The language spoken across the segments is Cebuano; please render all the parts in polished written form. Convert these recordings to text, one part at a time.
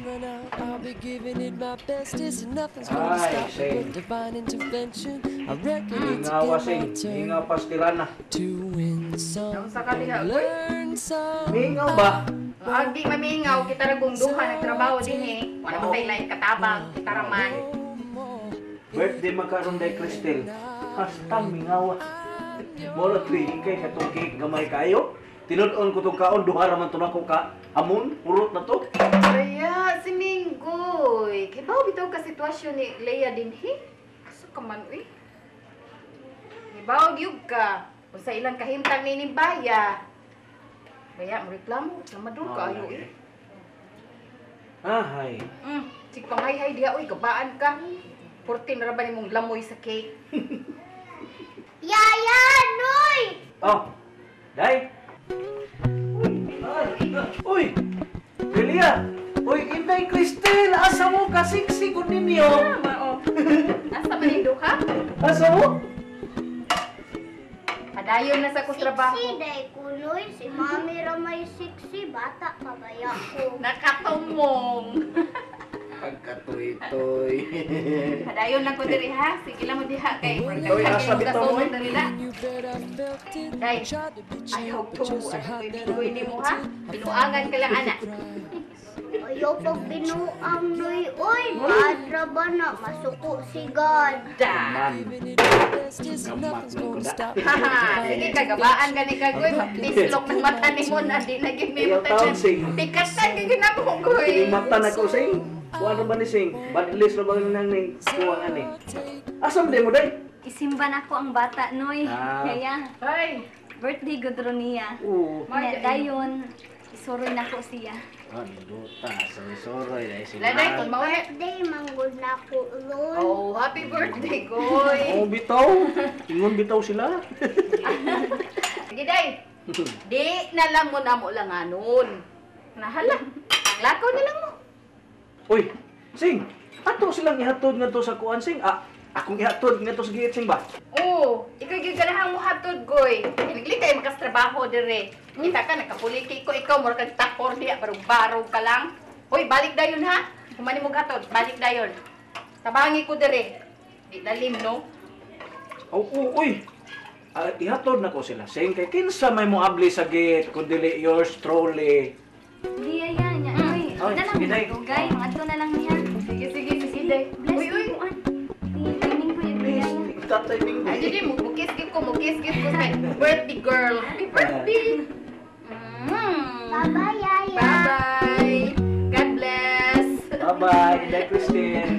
Run out, I'll be giving it my best. Is nothing's gonna Ay, stop me sing. But divine intervention. I reckon it's Mingawa again sing, my turn mingaw pastilana. To win some, Unsa ka diha, oy? Learn some. Mingaw ba? Ang di mamingaw, kita ra kung duha nagtrabaho dinhi. Wala pa tay laing katabang, kita ra man. Birthday magkaroon day Cristel. Hastang mingawa. Mora tuig kay katong cake gamay kayo. Tinud-on ko tong kaon, duha ra man to nako ka. Amon, purot na to. Kaya si Minggoy, kay bawo bitaw ka sitwasyon ni Leia dinhi? Asa ka man uy? Hibaw gyud ka. Unsa ilang kahimtang nining baya? Baya mo reklamo, namadol ka ayo uy. Ah, hay. Sig panghay-hay diha uy, gabaan ka. 14 ra ba nimong lamoy sa cake? Yaya, Noy! Oh, day. Uy, Delia. Uy, Inday Cristel, asa mo kasiksigon ninyo? Tama oh. Asa man ning duha? Asa mo? Padayon na sa kong trabaho. Siksi day ko, Noy. Si Mami ra may siksi. Bata pa baya ko. Nakatumong. Pagkatoy-toy. Padayon lang ko diri ha. Sige lang mo diha kay. Oy, asa bitaw mo, eh? Diri na. You bet I felt it. Day, Tried to be ayaw cheap, but to. you're so Ano hot ko'y that I Minggoy nimo ha? melted. Pinuangan ka lang ana. Ayaw pag binuang, Noy. Uy, bad ra ba na? Masuko si God. Da. Man. Giving it my best is Gamat nothing's lang ko gonna da. stop me. Haha, sige kagabaan gani ka goy, mapislok ng mata nimo na di na gyud Ayaw nimo taon, sing. Pikatan gyud ginamo goy. Kining mata na ko sing. Kuan ra ba ni sing? Badlis ra ba nang ning kuwang ani? Asa man mo day? Isimba na ko ang bata, Noy. Ah. Kaya, Ay, birthday gud ro niya. Oo. Nya dayon, isuroy na ko siya. Ah, nindota. Sorry, dahil sila. Lanay kun mao eh. Birthday, manggod na ko, Lord. Oh, happy birthday goy. Oh, bitaw. Ingon bitaw sila. Sige day. Di na lang mo na mo lang anon. Nahala. Ang lakaw na lang mo. Uy, Sing. Ato silang ihatod ngadto sa kuan, Sing. Ah, akong ihatod ngadto sa gate, Sing ba? Oo, ikaw gyud ganahan mo hatod goy. Hinigli kay makastrabaho dire. Kita ka nakapuliki ko ikaw mura kag takor diha barog-barog ka lang. Hoy, balik dayon ha. Humani mo hatod, balik dayon. Tabangi ko dire. Di lalim no. Oh, oh, uy. Ah, ihatod na ko sila, Sing. Kay kinsa may moabli sa gate kun dili yours truly. Di aya nya, Noy. Ay, Na lang sige, day. dugay, mangadto na lang niya. Sige, sige, sige day. Bless Uy, uy. mo an. Di Minggoy, Please, yaya. Tatay Minggo. Ay, di mo mukis gyud ko, mukis gyud ko sa birthday girl. Happy birthday. Bye-bye, Yaya. Bye-bye. God bless. Bye-bye, Inday Christine.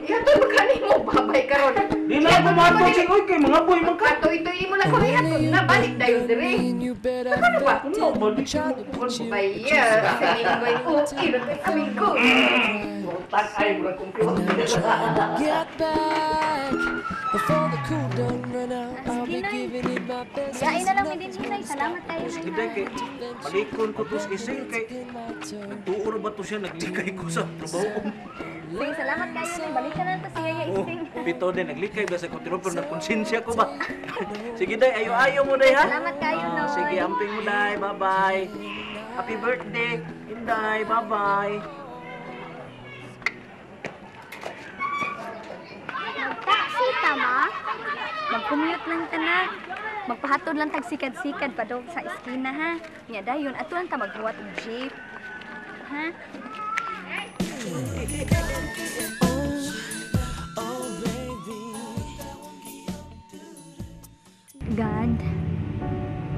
Ihatod ba kanimo bye-bye karon? Di na ako mahatod, Sing. Uy, kay mga boy man ka. Katoy-toy mo lang ko ihatod na balik dayon dire. You bet I Ano ba? felt Ano ba? it. Di Tried to be ko cheap, Baya, sa Minggoy. Okay, sa Minggoy. Utang ay, murag computer. trying to get back before the cool done run out. I'll be Sige, Nay. giving it my best. Yain na lang mi din hinay. Salamat kayo, Oh, sige, Nay. day, ha. kay malikon ko to sa ising kay nagtuo ra ba to siya naglikay ko sa trabaho. Sige, salamat kayo, Nay. Balikan na to si Yaya Oh, Ising. pito din naglikay ba sa kotiro pero nagkonsensya ko ba. Sige day, ayo-ayo mo day ha. Salamat kayo, Ah, Noy. sige, amping mo day. Bye-bye. Happy birthday, Inday. Bye-bye. Magtaksi ta, ma? Mag-commute lang ta na. Magpahatod lang tag sikad-sikad pa sa iskina ha. Nya dayon ato lang ta maghuwat og jeep. Ha? Oh, baby. God,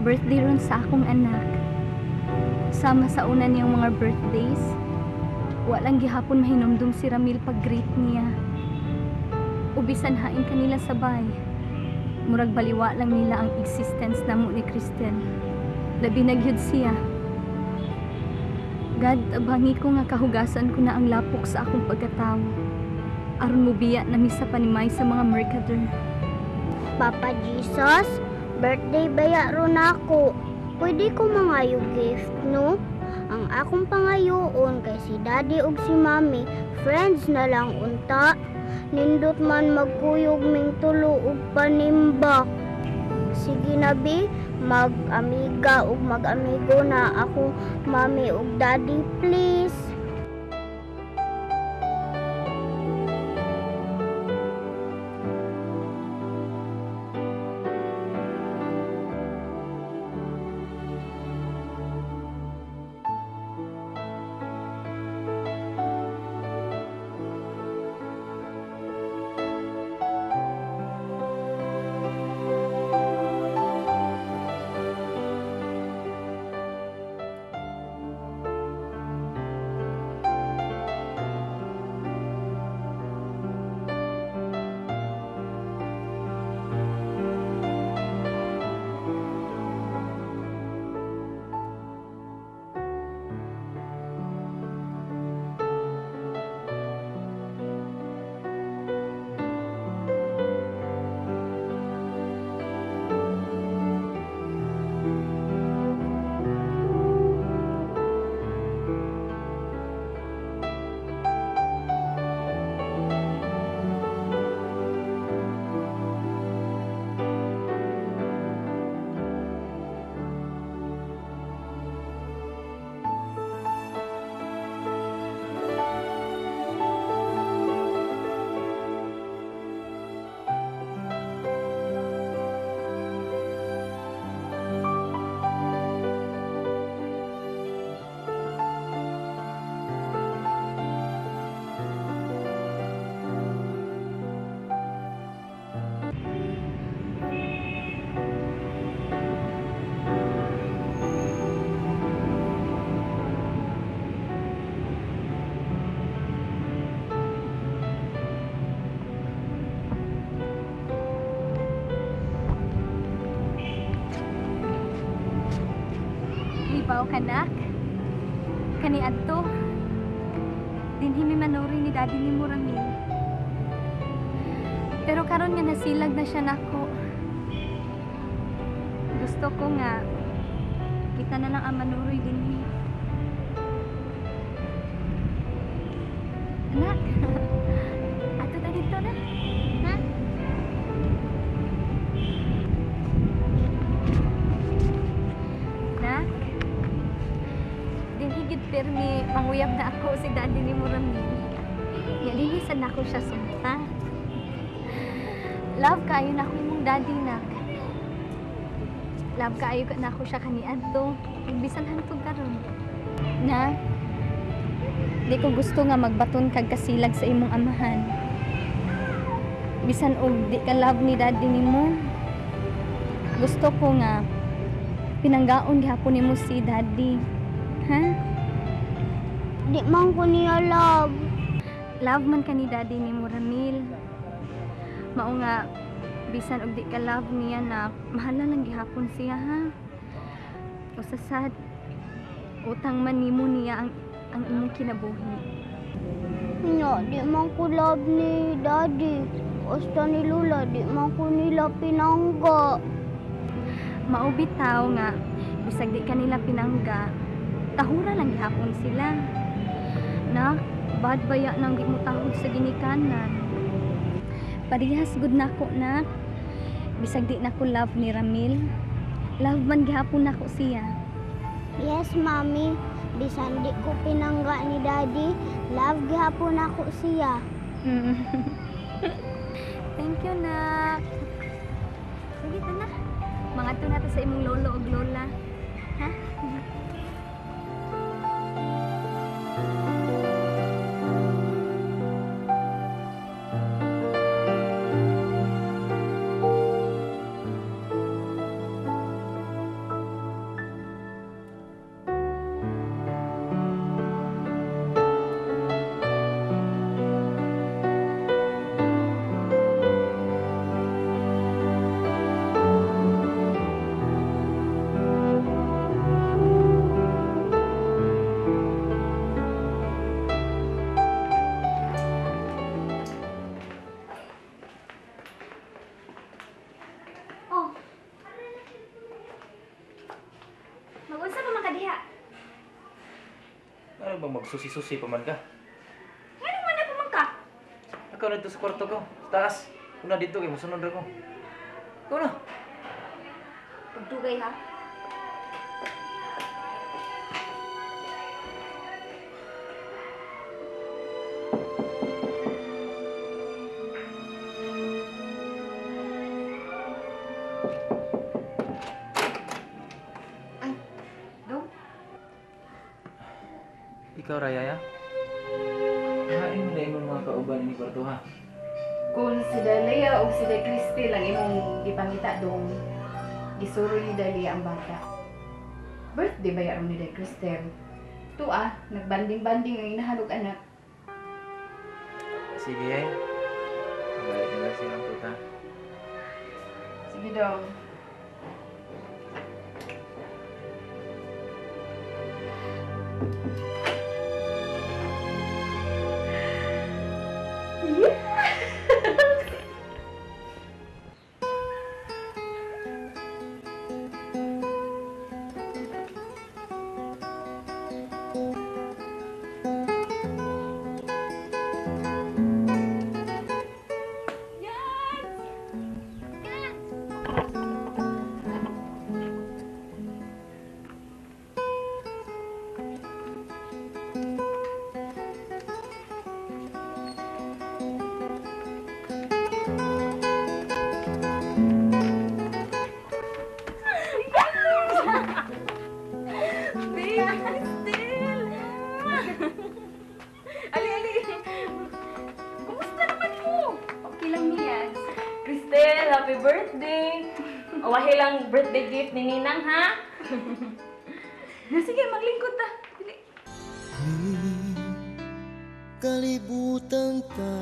birthday ron sa akong anak. Sama sa una niyang mga birthdays, walang gihapon mahinumdum si Ramil pag-greet niya. Ubisan hain kanila sabay. Murag baliwa lang nila ang existence namo ni Cristel. Labi na gyud siya. God, tabangi ko nga kahugasan ko na ang lapok sa akong pagkatawo. Aron mubiya na mi sa panimay sa mga mercader. Papa Jesus, birthday baya ron ako. Pwede ko mangayo gift, no? Ang akong pangayoon kay si Daddy ug si Mami, friends na lang unta. Nindot man magkuyog ming tulo ug panimbak. Sige na bi, mag-amiga ug mag-amigo na ako, Mami ug Daddy, please. Anak, kaniadto, dinhi mi manuri ni Daddy ni Ramil. Pero karon nga nasilag na siya nako. Gusto ko nga kita na lang ang manuroy dinhi. Anak, ato ta dito na. Ha? Nak, dinhi gid pirmi manguyab na ako si Daddy ni Ramil. Nga dinhi sad nako siya sumpa. Love kaayo na ako imong daddy, nak. Love kaayo na ako siya kaniadto. Bisan hantog karon. Na, di ko gusto nga magbaton kag kasilag sa imong amahan. Bisan og di ka love ni daddy nimo. Gusto ko nga pinanggaon gihapon nimo si daddy. Ha? Di man ko niya love. Love man ka ni daddy nimo, Ramil. Mao nga bisan og di ka love niya na mahala lang gihapon siya, ha. Usa sad utang man nimo niya ang imong kinabuhi. Nya, di man ko love ni daddy. Basta ni Lola, di man ko nila pinangga. Mao bitaw nga bisag di kanila pinangga, tahura lang gihapon sila. Nak, bad baya nang di mo tahod sa ginikanan. Parehas gud nako, nak. Bisag di nako love ni Ramil, love man gihapon nako siya. Yes, Mami. Bisan di ko pinangga ni Daddy, love gihapon nako siya. Thank you, nak. Sige ta na. Mangadto nato sa imong lolo ug lola. Ha? Ano bang magsusi-susi pa man ka? Ano man na pa man ka? Ikaw na dito sa kwarto ko. Sa taas. Una dito kay musunod ra ko. Ikaw na. Pagdugay ha? Ay, Dong. Ikaw, Raya, ya? Hain mo na imong mga kauban ini kwarto, ha? Kung si Dalia o si Christy lang imong gipangita, Dong, gisuro ni Dalia ang bata. Birthday ba yaron ni Day Cristel? Tua, nagbanding-banding ang inahalog anak. Sige, eh. Balik na lang silang tuta. Sige, Dong. Happy birthday! Awahi lang birthday gift ni Ninang, ha? Sige, maglingkod ta. Dili. Kalibutan ta,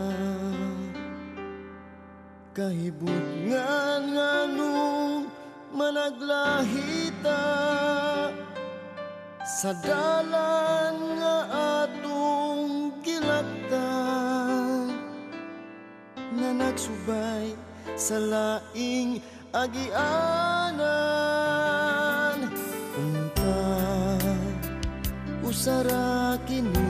kahibutngan nganong managlahita Sa dalan nga atong gilaktan, nga nagsubay sa laing agianan. Unta usara kini.